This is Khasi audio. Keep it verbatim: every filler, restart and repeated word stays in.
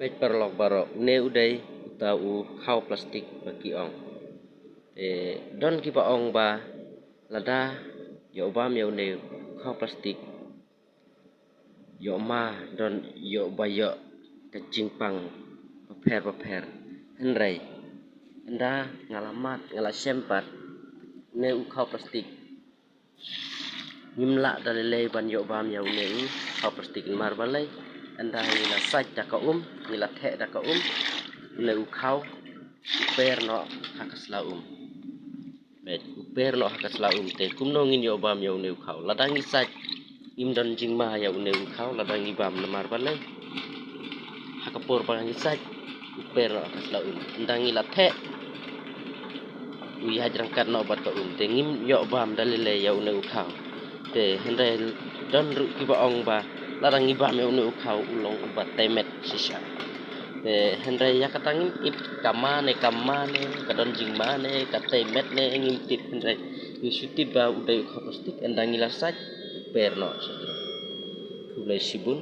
Peit paralok baroh, une u dei uta u khaw plastik ba ki ong. Te don kiba ong ba lada ïoh bam ïa une u khaw plastik, ïoh ma don ïoh ba ïoh ka jingpang bapher bapher. Hynrei ynda nga la mad, nga la shem pat, une u khaw plastik ngim lah da lei lei ban ïoh bam ïa une u khaw plastik. Namar balei? Ynda ngi la sait da ka um, ngi la theh da ka um, une u khaw u per noh ha ka sla um. Bad u per noh ha ka sla um, te kumno ngin ïoh bam ïa une u khaw? Lada ngi sait, ngim don jingma ïa une u khaw lada ngi bam. Namar balei? Ha ka por ba ngi sait, u per noh ha ka sla um. Ynda ngi la theh, u ïaid ryngkat noh bad ka um, te ngim ïoh bam da lei lei ïa une u khaw. Te hynrei don ruh kiba ong ba lada ngi bam ïa une u khaw, u long uba tei met shisha. Te hynrei ïa kata ngim tip, ka ma ne kam ma ne, ka don jingma ne, ka tei met ne, ngim tip. Hynrei ngi shu tip ba u dei u khaw plastik, ynda ngi la sait, u per noh shisha. Khublei shibun.